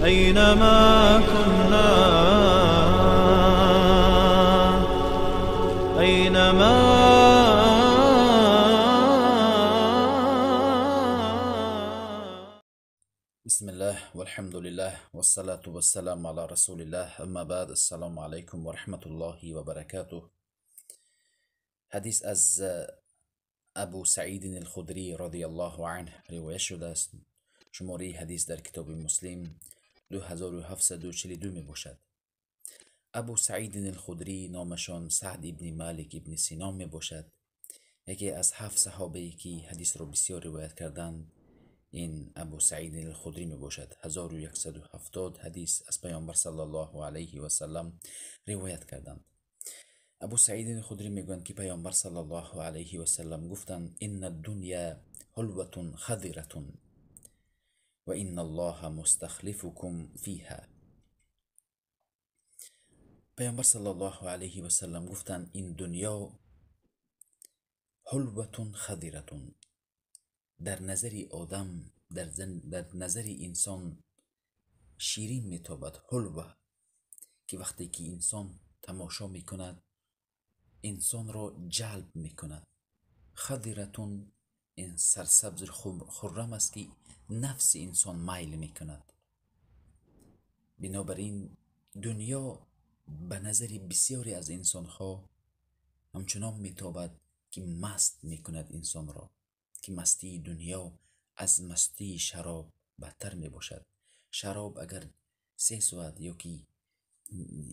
أينما كنا، أينما. بسم الله والحمد لله والصلاة والسلام على رسول الله، اما بعد، السلام علیکم و رحمت الله و برکاته. حدیث از ابو سعید الخدری رضی الله عنه روایت شده است. شماره حدیث در کتاب مسلم 2742 می باشد. ابو سعید الخدری نامشان سعد ابن مالک ابن سینان می باشد. یکی از 7 صحابه که حدیث را بسیار روایت کردند این ابو سعید الخدری می باشد. 1170 حدیث از پیامبر صلی الله علیه و سلم روایت کردند. ابو سعید الخدری میگویند که پیامبر صلی الله علیه و سلم گفتند: ان الدنیا حلوة خضرة و ان الله مستخلفکم فیها. پیامبر صلی الله علیه و سلم گفتند: این دنیا حلوة خضرة، در نظر آدم، در نظر انسان شیرین میتابد. حلوه که وقتی که انسان تماشا میکند انسان را جلب میکند. خضرتون این سرسبز خرم است که نفس انسان میل میکند. بنابراین دنیا به نظر بسیاری از انسانها همچنان میتابد که مست میکند انسان را، که مستی دنیا از مستی شراب بدتر میباشد. شراب اگر 3 ساعت یا که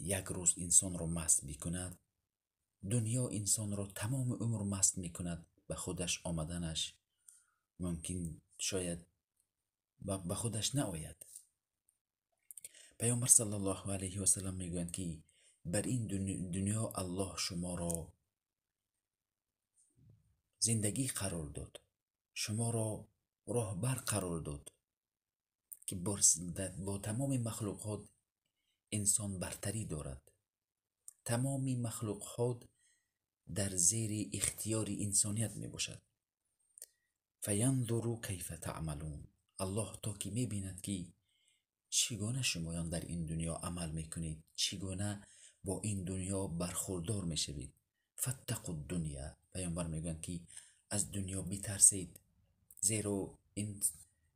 یک روز انسان را مست میکند، دنیا انسان را تمام عمر مست میکند. به خودش آمدنش ممکن شاید به خودش نآید. پیامبر صلی الله علیه و سلم میگویند که بر این دنیا الله شما را زندگی قرار داد، شما را راهبر قرار داد که با تمام مخلوقات انسان برتری دارد. تمام مخلوقات در زیر اختیار انسانیت می باشد. فینظروا کیف تعملون. الله تا که می بیند که چگونه شمایان در این دنیا عمل می کنید، چگونه با این دنیا برخوردار می شوید. فاتقوا الدنیا. پیامبر می گویند که از دنیا بترسید، زیرا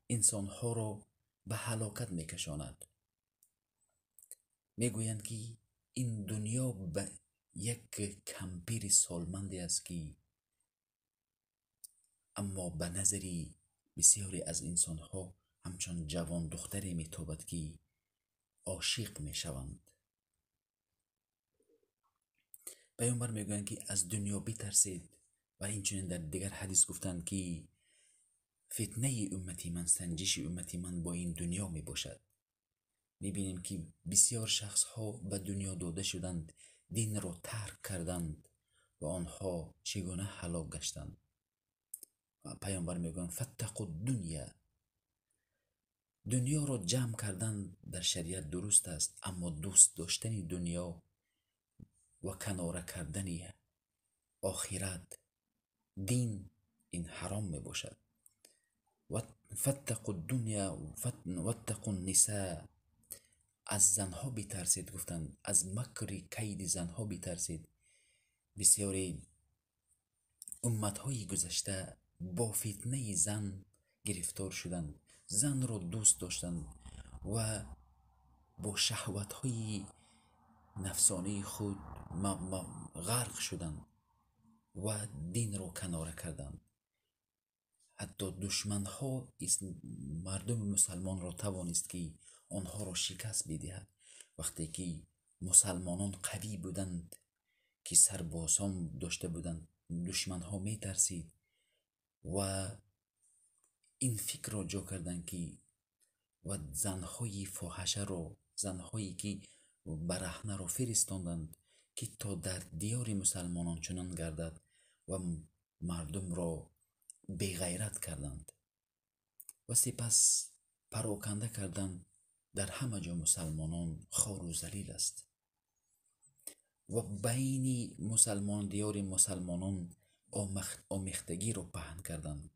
انسانها را به هلاکت می کشاند. می گویند که این دنیا به یک کمپیر سالمندی است که اما به نظر بسیاری از انسانها همچون جوان دختری میتابد که عاشق میشوند. پیامبر میگویند که از دنیا بترسید. و اینچنین در دیگر حدیث گفتند که فتنه امتی من، سنجش امتی من با این دنیا میباشد. میبینیم که بسیار شخص ها به دنیا داده شدند، دین را ترک کردند و آنها چگونه هلاک گشتند. و پیامبر میگویند فاتقوا الدنیا. دنیا را جمع کردن در شریعت درست است، اما دوست داشتن دنیا و کناره کردن آخرت، دین، این حرام می باشد. فاتقوا الدنیا واتقوا النساء. از زنها بترسید، گفتند از مکر کید زنها بترسید. بسیاری امتهای گذشته با فتنه زن گرفتار شدند، زن را دوست داشتند و با شهوت‌های نفسانی خود غرق شدند و دین را کناره کردند. حتی دشمنها مردم مسلمان را توانست که آنها را شکست بدهد. وقتی که مسلمانان قوی بودند، که سربازان داشته بودند، دشمنها می ترسید و این فکر را جا کردند که و زنهای فاحشه را، زنهایی که برهنه را فرستاندند که تا در دیار مسلمانان چنان گردد و مردم را بیغیرت کردند و سپس پراکنده کردند. در همه جا مسلمانان خوار و ذلیل است و بین مسلمان دیار مسلمانان آمیختگی را پهن کردند.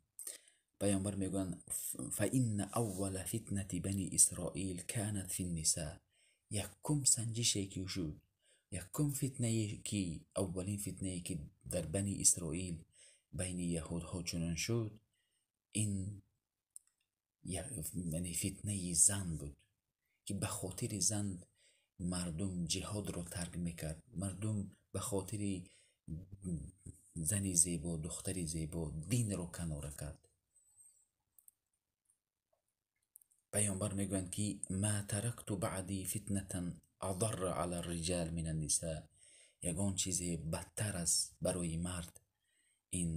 Паёмбар мегӯянд: فإن أول فتنة بني إسرائيل كانت في النساء. Якум санҷише ки шуд, якум фитнае ки, аввалин фитнае ки дар Бани Исроил, байни яҳудҳо чунон шуд, ин яъне фитнаи зан буд, ки ба хотири зан мардум ҷиҳодро тарк мекард, мардум ба хотири зани зебо, духтари зебо динро канора кард. Паёмбар мегӯянд ки ما تركت بعدي فتنة أضر على الرجال من النساء. Ягон чизе бадтар аст барои мард, ин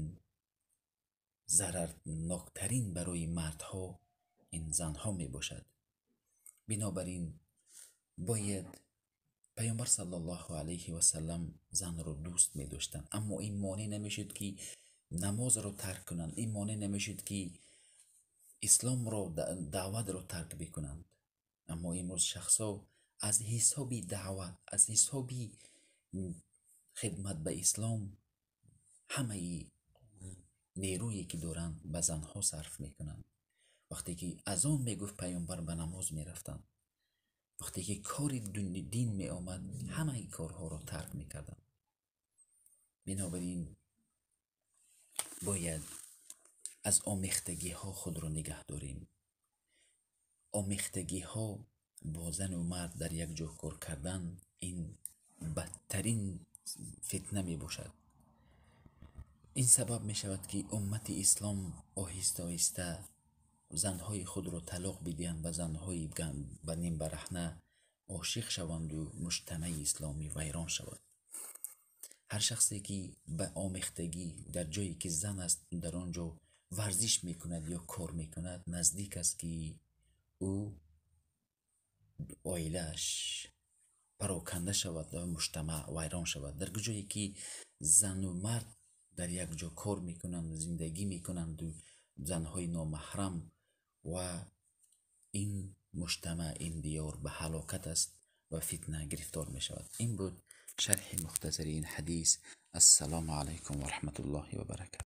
зарарноктарин барои мардҳо ин занҳо мебошад. Бинобар ин бояд Паёмбар саллаллоҳу алайҳи васаллам занро дӯст медоштанд, аммо ин монеъ намешуд ки намозро тарк кунанд, ин монеъ намешуд ки исломро, даъватро тарк бикунанд. Аммо имрӯз шахсҳо аз ҳисоби даъват, аз ҳисоби хидмат ба ислом ҳамаи нерӯе ки доранд ба занҳо сарф мекунанд. Вақте ки азон мегуфт, Паёмбар ба намоз мерафтанд. Вақте ки кори дин меомад, ҳамаи корҳоро тарк мекарданд. Бинобар ин бояд аз омехтагиҳо худро нигаҳ дорем. Омехтагиҳо бо зану мард дар як ҷо кор кардан ин бадтарин фитна мебошад. Ин сабаб мешавад ки уммати ислом оҳиста оҳиста занҳои худро талоқ бидиҳанд ва занҳои ба нимбараҳна ошиқ шаванду муҷтамаи исломӣ вайрон шавад. Ҳар шахсе ки ба омехтагӣ дар ҷое ки зан аст, дар он ҷо варзиш мекунад ё кор мекунад, наздик аст ки ӯ оилааш пароканда шавад ва муҷтамаъ вайрон шавад. Дар ҷое ки зану мард дар як ҷо кор мекунанд, зиндагӣ мекунанду занҳои номаҳрам, ва ин муҷтамаъ, ин диёр ба ҳалокат аст ва фитна гирифтор мешавад. Ин буд шарҳи мухтасари ин ҳадис. Ассалому алайкум ва раҳматуллоҳи ва баракатуҳ.